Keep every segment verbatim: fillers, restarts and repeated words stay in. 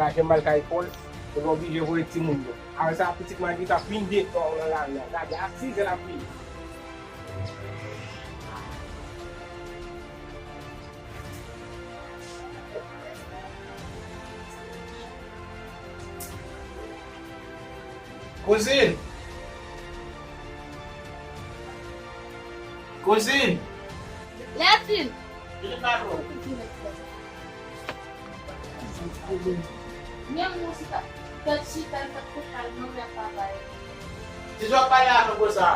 Pa janm al kay lekòl, yo pa oblije voye timoun yo. Apre sa, pitit mwen di t ap vin detò nan lari a. Gade, a sizè l ap vini. Kouzin! Kouzin! Lètin! Vini pa bro. Menm nou chita, tèt chita, l fèt fè kal, non, men papa yo. Kisa w ap pale avè m konsa?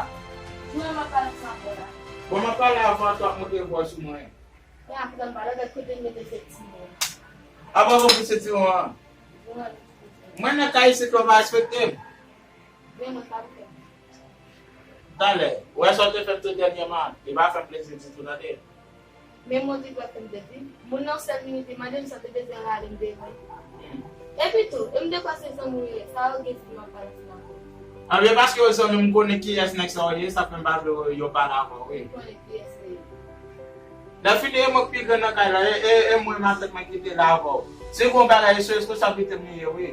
Mwen, m ap pale ansanm avè w la. Bon, m ap pale avè w, tou ap montre vwa sou mwen. Men apre m pale avèk kote m mete sentiman. Apa w pran sentiman an? Mwen nan kay isit la, w pa respekte m. Men mwen pa fè. Talè, ou wè sa w te fè m tou dènyèman, li pa fè m plezi ditou, tande. Men mwen di dwa fè m plezi. Moun nan sèl minit li mande m sa te bezwen rale m devan. Epi tou, e m de kwa se zanmi w ye, sa yo gen di m ap pale ansanm avè w. Anben, paske yo zanmi m, konnen kiyès nèg sa yo ye, sa fè m pa vle yo pale avè w, wi. M konnen kiyès li ye. Lè fini, e mwen k pi gran nan kay la, e, e, e mwen, matant mwen ki te la avè w. Si gon bagay, se responsablite m li ye, wi.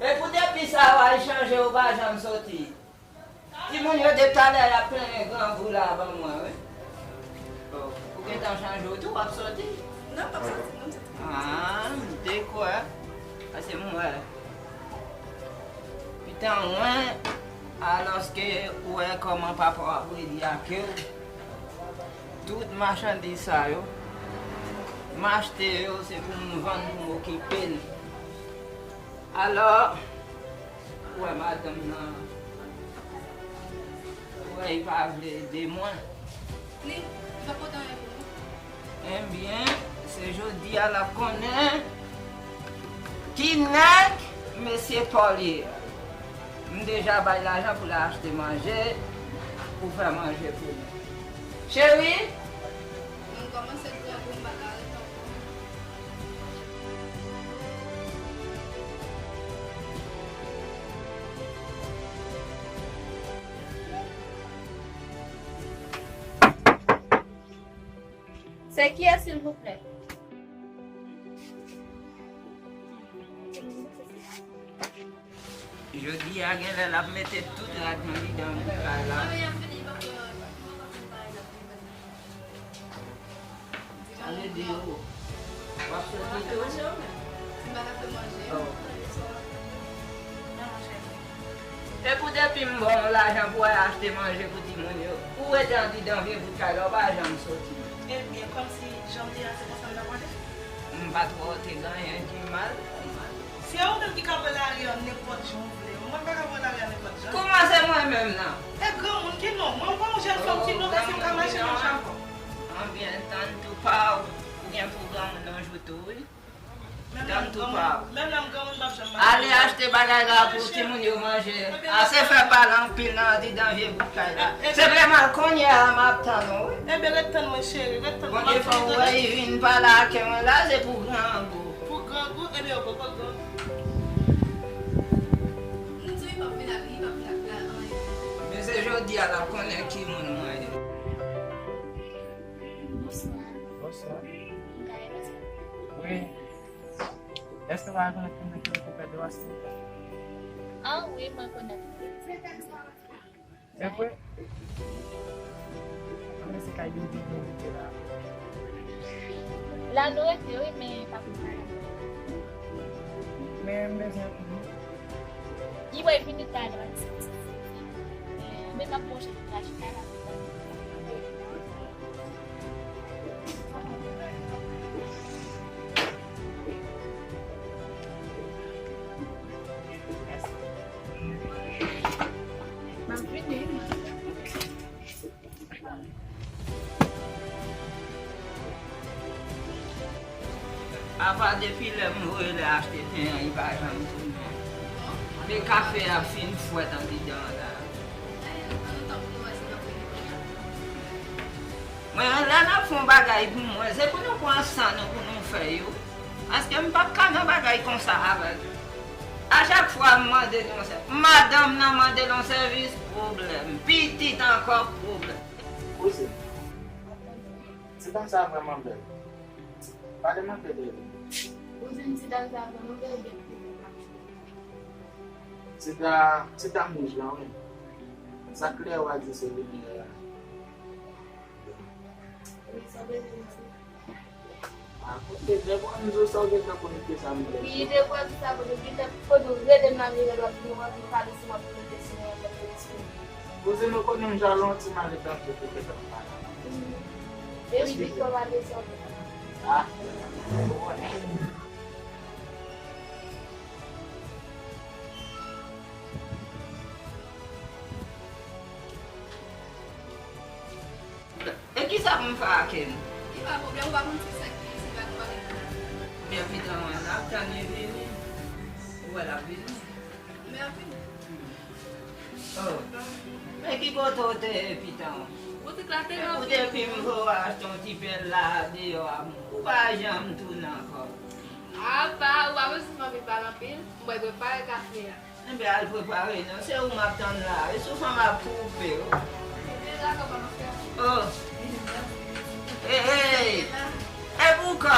E pou depi sa w al chanje, ou pa janm soti. Timoun yo depi talè y ap plenyen grangou la ban mwen, wi. Ou gentan chanje w tou, w ap soti? Non, m p ap soti, non. Ah, m te kwè. Paske m wè. Pitan mwen, alòske ou wè kòman papa w ap redi ak yo, tout machandiz sa yo, m achte yo, se pou m vann pou m okipe l. Alò, ou wè madanm nan, ou wè li pa vle ede mwen. Li, li pa pote anyen pou nou. Ebyen, se jodi a l ap konnen ki nèg mesye Paul ye. M deja bay lajan pou l achte manje, pou fè manje pou nou. Cheri, m kòmanse grangou, m pa ka ret ankò. Se kiyès, silvouplè? Jodi a, genlè l ap mete tout rad nan lidan boukay la. Ale di yo. W ap soti tou? Oh. E pou depi m ba w lajan pou w al achte manje pou timoun yo, ou rete andidan vye bout kay la, ou pa janm soti. Ebyen, kòmsi jan m te a, se konsa m t ap ande? M pa t wè w te gen anyen ki mal. Se ou menm ki ka pran lari a nenpòt jan w vle. Mwen pa ka pran lari a nenpòt jan. Kòman se mwen menm nan? E granmoun ki non? Mwen pa yon jèn fanm ki non, èske m ka mache nan jan? Anbyen, tann tou pa w, ou gen pou granmoun nan jou tou, wi. Tann tou pa w. Menm lè m granmoun, m p ap janm mache. Ale achte bagay la pou timoun yo manje. Ase fè pale anpil nan andidan vye bout kay la. Senpleman kounye a m ap tann ou, wi. Ebyen, ret tann mwen, cheri, ret tann mwen. Bondye fè w wè, li vin pale ak mwen la, se pou grangou. Pou grangou, ebyen, yo poko grangou. M di w, li p ap vin ak, li p ap vin ak anyen. Men se jodi a l ap konnen ki moun mwen ye. Bonswa. Bonswa. M ka ede w? Wi. Èske w pa rekonèt moun nan ki rete prè de w a, silvouplè? Ah wi, mwen rekonèt li. Se vre? Mwen se kay Bibi nou rete la. La nou rete, wi, men pa pou kay la. Men m bezwen pou nou. Li wè vini talè, men m ap manje pou l achte kay la. Apa depi lè m voye l achte pen an, li pa janm tounen. Men kafe a fin fwèt andidan an la. Mwen, lè n ap fè yon bagay pou mwen, se pou nou pran san nou pou nou fè yo. Paske m p ap ka nan bagay konsa avèk A chak fwa m mande l yon sèvis, madanm nan mande l yon sèvis, pwoblèm. Pitit ankò, pwoblèm. Kouzin, ti dam sa vrèman bèl. Pale m anpil de li. Kouzin, ti dam sa vrèman bèl, byen. Ti da-, ti dam wouj lan, wi. Sa klè w a di se li menm la. Wi, sa vle di, mèsi. A, kote, depi w di sa, w gentan konn ki sa m vle di. Wi, depi w di sa, kote, gentan, kote, w rele m nan, w ap di, w ap di, pale sou mwen, pou m te sou mwen, pou m te sou mwen. Kouzin, ou konnen m jalou yon ti maleta, tou, tou, tou, tou. Epi, Victor va desann. A, ou konnen. E kisa pou m fè ak Ken? Ki pa pwoblèm, ou pa konn ki sa ki se pa nou pale. Men pitit mwen, n ap tann li vini. Ou wè l ap vini. Men ap vini. Oh. Men ki kote w te ye, pitit mwen? Boutik la te nan. Ou depi m voye w achte yon ti pèl la deyò a, ou pa janm tounen ankò. Apa, ou pa bezwen fè anpil pale anpil. Mwen prepare kafe a. Enben, al prepare non, se ou m ap tann la. E sou fanm ap koupe w. Ebyen, dakò, pa m ap fè. Oh. Hey, hey. E poukò?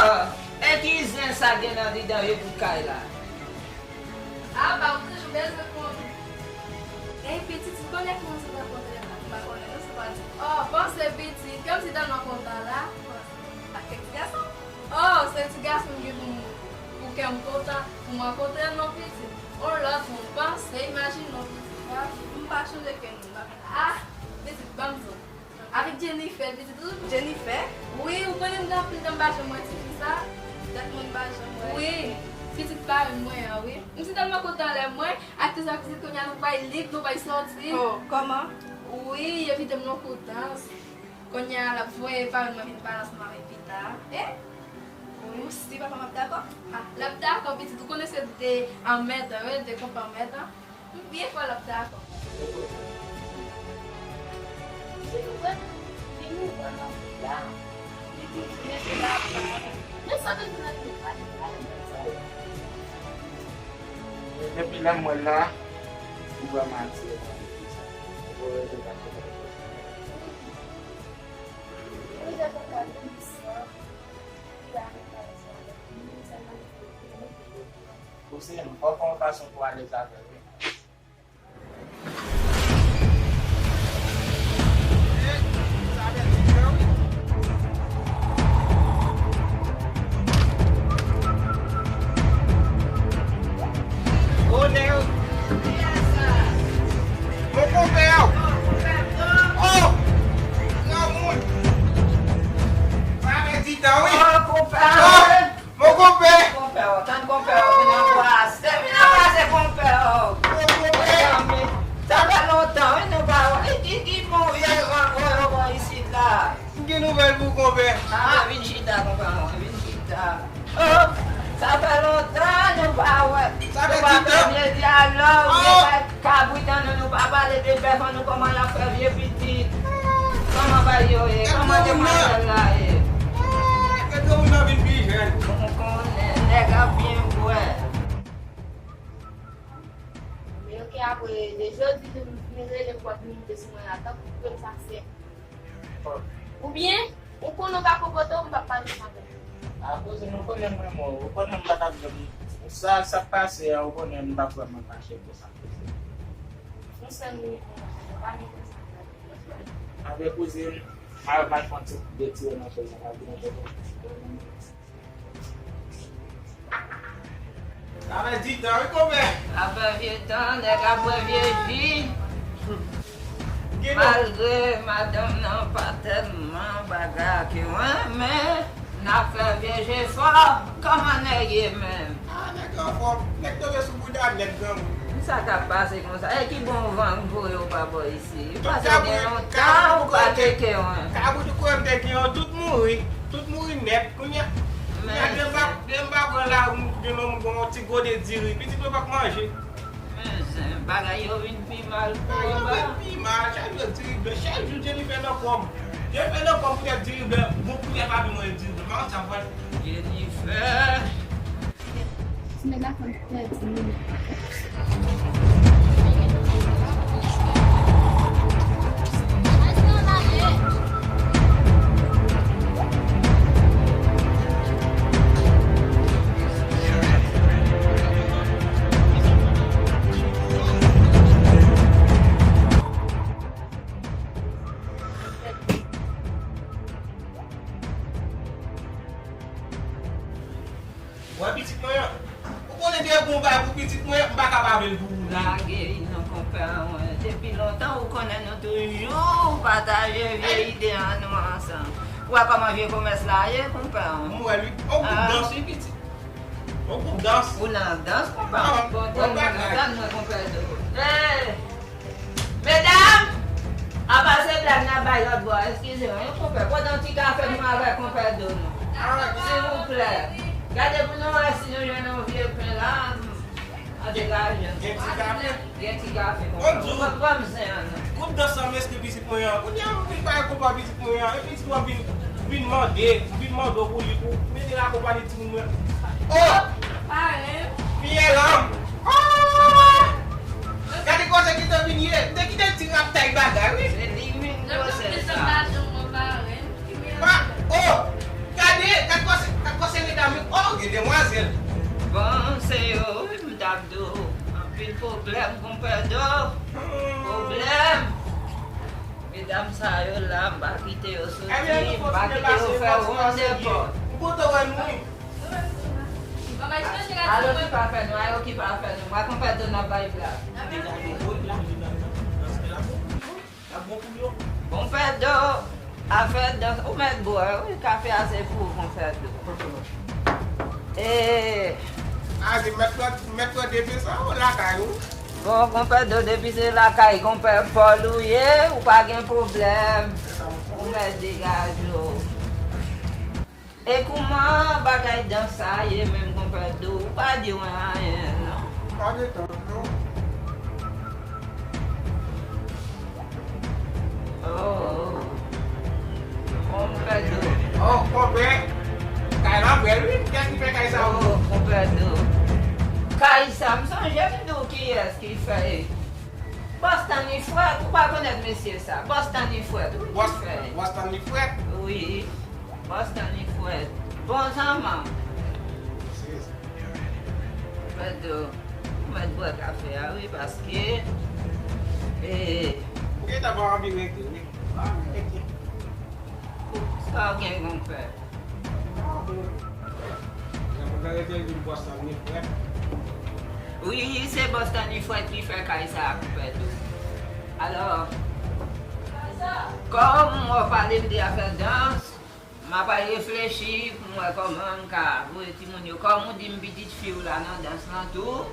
E ki zen sa gen nan lidan e bout kay la? A, ba, ou toujou bezwen konnen. Ey, pitit, ou konnen kòman se ta kontre la? M pa konnen non, se pa di. Oh, panse pitit, kòmsi ta nan konta la. Ak kèk ti gason. Oh, se ti gason m gen pou m, pou kè m kontan, pou m rankontre l non pitit. On lòt moun panse, imajine non pitit. M pa chonje ke nou, m pa konn. Ah, pitit, ban m di w. Avèk Jennifer, pitit ou? Jennifer? Wi, ou konnen m gen anpil tan m pa janm wè tifi sa. Dat mwen m pa janm wè. Wi, pitit parèy mwen an, wi. M si tèlman kontan lè mwen, ak tout sa pitit kounye a nou bay lit, nou bay sòti. Oh, kòman? Wi, evite m non koutans. Kounye a l ap voye parèy mwen vin pale ansanm avèk Pita. Eh? Wi, ou si papa m ap dakò? Ah, l ap dakò, pitit, ou konnen se de anmèdan, wi, de konpa anmèdan. M byen kwè l ap dakò. Si nou wè, si nou wè nan vi la, li di nou mete la pa. Men sa te di nan vi la, li pale de sa. Depi lè m wè l la, ou vrèman atire mwen. Ou vrèman atire mwen. Ou se yon fò fè yon fason pou alèz avè l, wi. Onè! Mon konpè! Oh! Granmoun! Sa fè ditan, wi! Oh, konpè! Oh! Mon konpè! Konpè w, tann konpè w, vin anbrase, vin anbrase konpè w. Mon konpè! Mezanmi, sa fè lontan, wi, nou pa wè. E ki, ki bon vye gran gwo yo bò isit la? M gen nouvèl pou konpè. Ah, vin chita, konpè mwen, vin chita. Oh, sa fè lontan nou pa wè. Sa fè ditan. Nou pa fè vye dyalòg, nou pa kabrit an nou, nou pa pale de bèf an nou, kòman y ap fè vye pitit. Kòman bagay yo ye? Kòman demwazèl la ye? Gade moun nan vin pi jèn. Bon, konnen nèg ap byen bwè. Men oke, apre de jodi, nou vin rele m pou ap vin monte sou mwen la, tankou pou m sa se. Oubyen, ou konnen w pa popote w, m p ap pale ansanm avè w. Akoz nou konnen mwen, mwen, ou konnen m pa t ap janm. Sa, sa k pase a, ou konnen m p ap vrèman fache pou sa. Nou sèl nou, nou pa gen konsa. Avèk kouzin, al, al fè yon ti detire nan chèz la, al vin nan chèz la. Sa fè ditan, wi, konpè. Sa fè vye tan, nèg ap bwè vye ji. Malgre madanm nan pa tèlman bagay ak yo, en, men n ap fè vye jefò. Kòman nèg ye menm? Ah, nèg anfòm. Nèg tonbe sou bouda nèt, granmoun. Kisa k ap pase konsa? E ki bon van k voye w pa bò isi? Pase gen lontan ou pa tcheke, en. Kabrit ou kwè m te gen yo, tout mouri. Tout mouri nèt. Kounye a, kounye a, depi m pa, depi m pa pran lari, m gen lòm gon ti gode diri. Pitit mwen p ap manje. Men zen, bagay yo vin pi mal pou yo. Bagay yo vin pi mal. Chak jou diri blan, chak jou Jennifer nan kò m. Jennifer nan kò m poutèt diri blan. Bon, kounye a pa vin manje diri blan. M pa konn sa m pral. Jennifer. Ti nèg la konn pèdi minit. Wè pitit mwen an. Ou konnen depi yon bagay pou pitit mwen, m pa ka pa vle l pou ou li. Lage li non, konpè mwen. Depi lontan, ou konnen nou toujou pataje vye ide an nou ansanm. Ou wè kòman vye komès la ye, konpè mwen? M wè li. On gwoup dans, wi, pitit. On gwoup dans. Ou nan dans, konpè mwen? Bon, tann mwen, tann mwen, konpè Do. Hey! Medam, apa se blag n ap bay lòt bò a, eskize mwen, wi, konpè. Pote yon ti kafe pou mwen avèk konpè Do nou. Silvouplè. Gade pou nou wè si nou jwenn yon vye pen la. An degaje. Gen ti kafe? Gen ti kafe, konpè. Pran, pran m zen an non. Gwoup dans sa, m eski pitit mwen an. Kounye a, m vin bay konpè pitit mwen an. E pitit mwen vin, vin mande, vin mande w pou li, pou mete l akonpaye timoun mwen. Oh! Parèy. Fiyè lanm. Oh! Gade koze ki te vin ye. M te kite l ti raptay bagay, wi. Se li menm gwosès sa. Pa, oh! Gade, gade koze, gade koze medam yo. Oh, gen demwazèl. Bon, se yo, wi, m t ap di w. Anpil pwoblèm, konpè Do. Pwoblèm. Medam sa yo la, m pa kite yo soti, m pa kite yo fè wonn nenpòt. M kontan wè nou, wi. Al okipe afè nou, al okipe afè nou. Mwen konpè Do n ap bay blag. Konpè Do, afè dans, ou mèt bwè, wi, kafe a se pou ou, konpè Do. E. A, se mèt pran, mèt pran depi sa, ou lakay ou. Bon, konpè Do, depi se lakay konpè Pòl ou ye, ou pa gen pwoblèm. Ou mèt degaje w. E kouman bagay dans sa ye menm, konpè Do? Ou pa di mwen anyen, non. Pa gen tan, non. Oh, konpè Do. Oh, konpè. Kay la bèl, wi. Kiyès ki fè kay sa, wi? Oh, konpè Do. Kay sa, m sonje m di w kiyès ki fè. Boston li frèt, ou pa konèt mesye sa. Boston li frèt, wi, ki fè. Boston li frèt? Wi, Boston li frèt. Bon zanman. Frèt Do. Ou mèt bwè kafe a, wi, paske, e, ou gentan pa anvi rete, wi. Pa anvi rete. Sa w gen, konpè? Nan konpè rete, l di Boston li frèt. Wi, se Boston li frèt ki fè kay sa a, konpè Do. Alò, kòm w ap pale m de afè dans, m ap al reflechi pou m wè kòman m ka voye timoun yo. Kòm ou di m pitit fi w la nan dans lan tou,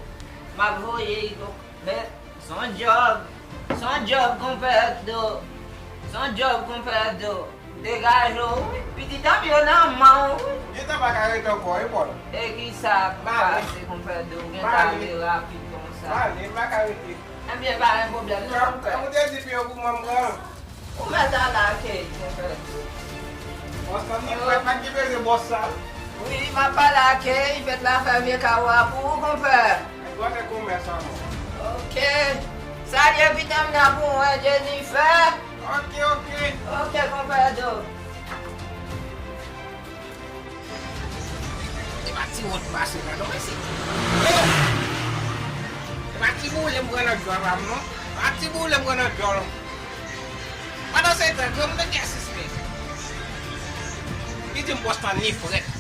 m ap voye l, men se yon djòb, se yon djòb, konpè Do. Se yon djòb, konpè Do. Degaje w, wi. Pitit an m yo nan men w, wi. Gentan pa ka rete ankò, wi, Pòl. E kisa k pase, konpè Do? Ou gentan ale rapid konsa. M ale, m pa ka rete. Ebyen, pa gen pwoblèm, non, konpè. Kòm ou te di, pi yo pou mwen, m pran. Ou mèt al akèy, konpè Do. Bòs lan ni frèt, pa t gen bezwen bòs sa. Wi, m ap pale ak Key, fèt la fè vye kawo a pou ou, konpè. Nèg yo fè komès ankò. Oke. Salye pitit an m nan pou mwen, Jennifer. Oke, oke. Oke, konpè Do. E pa ti wont m pase la non, mesye. Oh! E pa ti boule m pran nan djòl pa m non. E pa ti boule m pran nan djòl. Pandan se tan, granmoun nan gen sispèk. Li di m Boston li frèt.